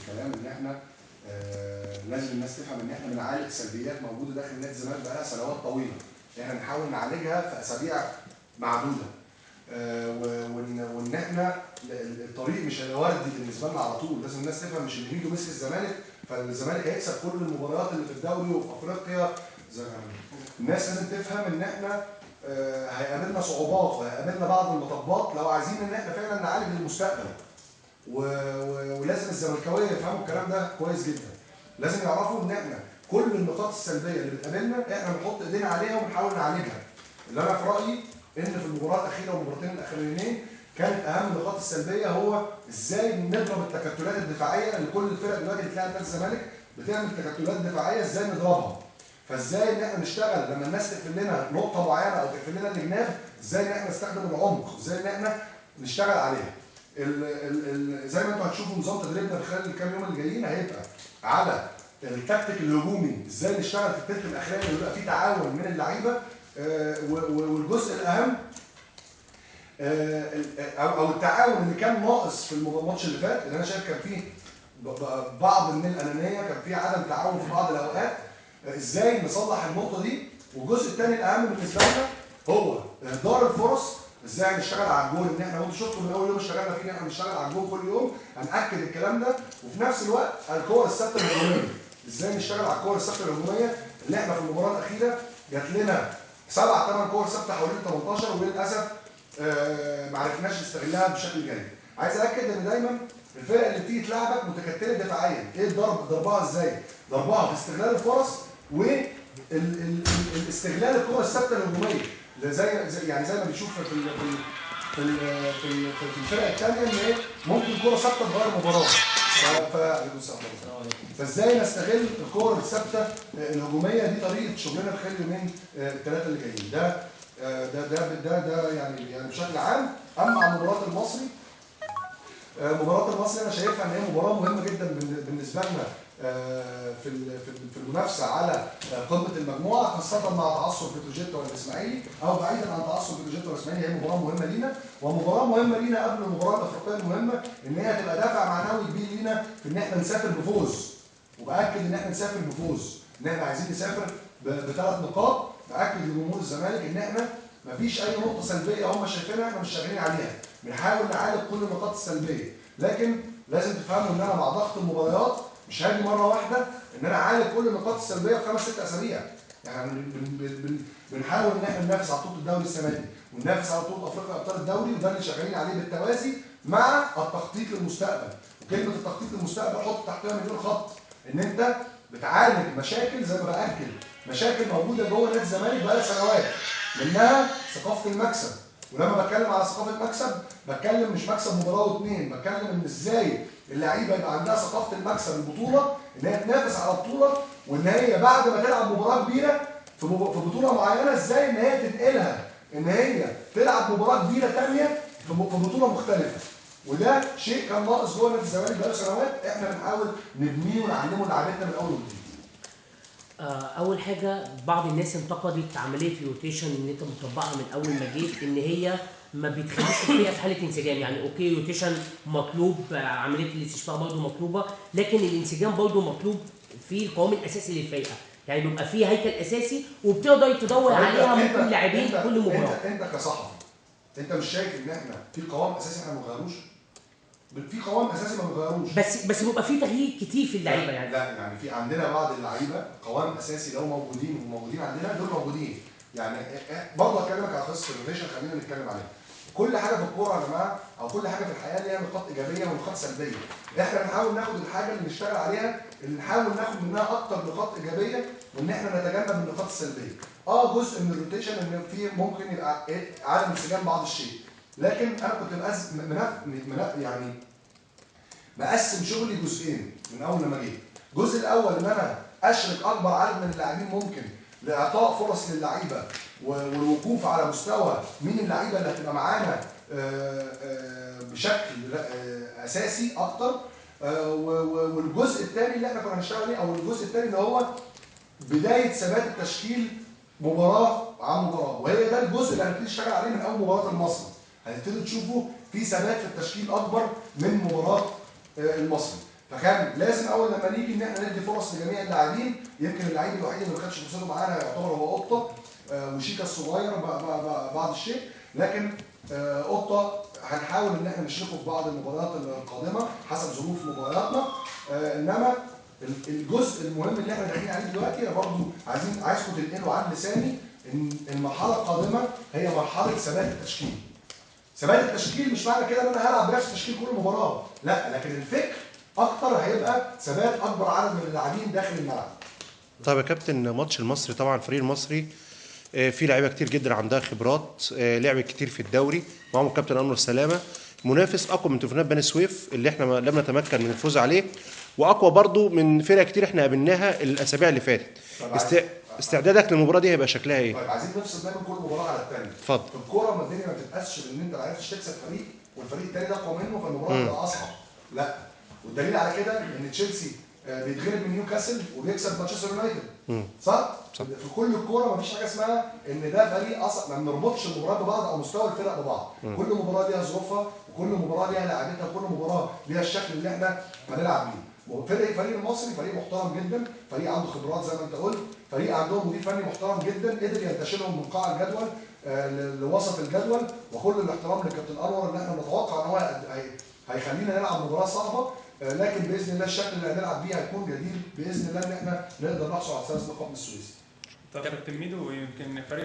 الكلام ان احنا لازم الناس تفهم ان احنا بنعالج سلبيات موجودة داخل نادي الزمالك بقالها سنوات طويلة، احنا بنحاول نعالجها في اسابيع معدودة، وان احنا الطريق مش هيبقى وردي بالنسبة لنا على طول. لازم الناس تفهم مش ان ميدو مسك الزمالك فالزمالك هيكسب كل المباريات اللي في الدوري وفي افريقيا. الناس لازم تفهم ان احنا هيقابلنا صعوبات وهيقابلنا بعض المطبات لو عايزين ان احنا فعلا نعالج المستقبل، ولازم الزملكاويه يفهموا الكلام ده كويس جدا. لازم يعرفوا ان احنا كل النقاط السلبية اللي بتقابلنا احنا بنحط ايدينا عليها وبنحاول نعالجها. اللي انا في رايي ان في المباراة الاخيرة والمباراتين الاخرانيين كانت اهم النقاط السلبية هو ازاي نضرب التكتلات الدفاعية اللي كل الفرق دلوقتي بتلاعب نادي الزمالك بتعمل تكتلات دفاعية، ازاي نضربها. فازاي ان احنا نشتغل لما الناس تقفل لنا نقطة معينة او تقفل لنا الجناب، ازاي ان احنا نستخدم العمق، ازاي ان احنا نشتغل عليها. ال زي ما انتم هتشوفوا نظام تدريبنا في خلال الكام يوم اللي جايين هيبقى على التكتيك الهجومي، ازاي نشتغل في الثلث الاخراني ويبقى في تعاون من اللعيبة، والجزء الاهم او التعاون اللي كان ناقص في الماتش اللي فات، اللي انا شايف كان فيه بعض من الانانية، كان فيه عدم تعاون في بعض الاوقات، ازاي نصلح النقطة دي. والجزء الثاني الاهم بالنسبة لنا هو اهدار الفرص، ازاي هنشتغل على الجول، ان احنا وانتوا شفتوا من اول يوم اشتغلنا فيه ان احنا بنشتغل على الجول كل يوم، هنأكد الكلام ده. وفي نفس الوقت الكور الثابتة الهجومية، ازاي نشتغل على الكور الثابتة الهجومية اللي احنا في المباراة الاخيرة جات لنا 7 8 كور ثابتة حوالين 18 وللاسف ما عرفناش نستغلها بشكل جيد. عايز اكد ان دايما الفرق اللي بتيجي تلعبك متكتله دفاعيا، ايه الضرب؟ ضربها ازاي؟ ضربها في استغلال الفرص والاستغلال الكره الثابتة الهجومية، زي يعني زي ما بنشوف في ال في ال في ال في الفرق الثانية ان ايه ممكن كره ثابتة تغير مباراة. فازاي نستغل الكور الثابتة الهجومية دي طريقه شغلنا في خلال اليومين الثلاثة اللي جايين. ده ده ده ده ده يعني بشكل عام. اما عن مباراة المصري، مباراة المصري انا شايفها ان هي مباراة مهمة جدا بالنسبة لنا في المنافسة على قمة المجموعة، خاصة مع تعثر بتروجيت والاسماعيلي، او بعيدا عن تعثر بتروجيت والاسماعيلي هي مباراة مهمة لينا، ومباراة مهمة لينا قبل المباراة الافريقية المهمة، ان هي هتبقى دافع معنوي كبير لينا في ان احنا نسافر بفوز. وباكد ان احنا نسافر بفوز، ان احنا عايزين نسافر بثلاث نقاط. باكد لجمهور الزمالك ان احنا مفيش اي نقطة سلبية هم شايفينها احنا مش شغالين عليها، بنحاول نعالج كل النقاط السلبية، لكن لازم تفهموا ان انا مع ضغط المباريات مش هاجي مرة واحدة ان انا اعالج كل النقاط السلبية في 5 6 اسابيع. يعني بنحاول ان احنا ننافس على بطوله الدوري السنة دي وننافس على بطوله افريقيا ابطال الدوري، وده اللي شغالين عليه بالتوازي مع التخطيط للمستقبل. وكلمه التخطيط للمستقبل حط تحتها مليون خط، ان انت بتعالج مشاكل زي ما باكد مشاكل موجودة جوه نادي الزمالك بقالها سنوات، منها ثقافة المكسب. ولما بتكلم على ثقافة مكسب بتكلم مش مكسب مباراة واثنين، بتكلم ان ازاي اللعيبة يبقى عندها ثقافة المكسب البطولة، ان هي تنافس على بطوله، وان هي بعد ما تلعب مباراة كبيرة في بطوله معينة ازاي ان هي تنقلها ان هي تلعب مباراة كبيرة ثانية في بطوله مختلفة. وده شيء كان ناقص جوه نادي الزمالك بقاله سنوات، احنا بنحاول نبنيه ونعلمه لعيبتنا من اول وجديد. اول حاجة بعض الناس انتقدت عملية ال rotation اللي انت بتطبقها من اول ما جيت، ان هي ما بتخليش الفرقة في حاله انسجام. يعني okay rotation مطلوب، عملية الاستشفاء برضه مطلوبه، لكن الانسجام برضه مطلوب في القوام الاساسي للفرقة. يعني بيبقى في هيكل اساسي وبتقدر تدور عليها ممكن لاعبين كل مباراة. انت كصحفي انت مش شايف ان احنا في قوام اساسي احنا ما بنغيروش؟ في قوام اساسي ما بنغيروش، بس بيبقى في تغيير كتير في اللعيبة. يعني لا، يعني في عندنا بعض اللعيبة قوام اساسي لو موجودين وموجودين عندنا دول موجودين. يعني برضه هكلمك على قصة ال rotation، خلينا نتكلم عليها. كل حاجة في الكورة يا جماعة او كل حاجة في الحياة ليها نقاط ايجابية ونقاط سلبية. احنا بنحاول ناخد الحاجة اللي نشتغل عليها، اللي نحاول ناخد منها اكتر نقاط ايجابية، وان احنا نتجنب النقاط السلبية. جزء من ال rotation ان في ممكن يبقى عدم انسجام بعض الشيء، لكن انا كنت يعني مقسم شغلي جزئين من اول لما جيت. الجزء الاول ان انا اشرك اكبر عدد من اللاعبين ممكن لاعطاء فرص للعيبة والوقوف على مستوى مين اللعيبة اللي هتبقى معانا بشكل اساسي اكتر. والجزء الثاني اللي احنا كنا هنشتغل عليه، او الجزء الثاني اللي هو بداية ثبات التشكيل مباراة عن مباراة، وهي ده الجزء اللي هنبتدي نشتغل عليه من اول مباراة المصري. هتبتدوا تشوفوا في ثبات في التشكيل اكبر من مباراة المصري. فكان لازم اول لما نيجي ان احنا ندي فرص لجميع اللاعبين. يمكن اللاعب الوحيد اللي ما خدش فرصته معانا يعتبر هو قطة وشيكا الصغير بعض الشيء، لكن قطة هنحاول ان احنا نشركه في بعض المباريات القادمة حسب ظروف مبارياتنا. انما الجزء المهم اللي احنا داخلين عليه دلوقتي انا برضو عايزكم تنقلوا عن لساني ان المرحلة القادمة هي مرحلة ثبات التشكيل. ثبات التشكيل مش معنى كده ان انا هلعب بنفس تشكيل كل مباراة، لا، لكن الفكر اكتر هيبقى ثبات اكبر عدد من اللاعبين داخل الملعب. طيب يا كابتن، ماتش المصري طبعا الفريق المصري في لعيبة كتير جدا عندها خبرات، لعبت كتير في الدوري، معاهم الكابتن انور سلامه، منافس اقوى من تليفونات بني سويف اللي احنا لم نتمكن من الفوز عليه، واقوى برضو من فرق كتير احنا قابلناها الاسابيع اللي فاتت. استعدادك للمباراة دي هيبقى شكلها ايه؟ طيب عايزين نفصل دايما كل مباراة على الثانية. اتفضل. في الكورة ما الدنيا ما بتتقاسش بان انت ما عرفتش تكسب فريق والفريق الثاني ده اقوى منه فالمباراه تبقى اصعب، لا. والدليل على كده ان تشيلسي بيتغلب من نيوكاسل وبيكسب مانشستر يونايتد. صح؟ صح. في كل الكورة مفيش حاجة اسمها ان ده فريق اصعب، ما بنربطش المباريات ببعض او مستوى الفرق ببعض. كل مباراة ليها ظروفها، وكل مباراة ليها لاعبتها، وكل مباراة ليها الشكل اللي احنا هنلعب بيه. فريق المصري فريق محترم جدا، فريق عنده خبرات زي ما انت قلت، فريق عندهم مدير فني محترم جدا قدر ينتشلهم من قاع الجدول لوسط الجدول، وكل الاحترام للكابتن انور ان احنا نتوقع ان هو هيخلينا نلعب مباراة صعبة، لكن باذن الله الشكل اللي هنلعب بيه هيكون جدير باذن الله ان احنا نقدر نحصل على 3 نقاط من السويس. طب كابتن ميدو، يمكن فريق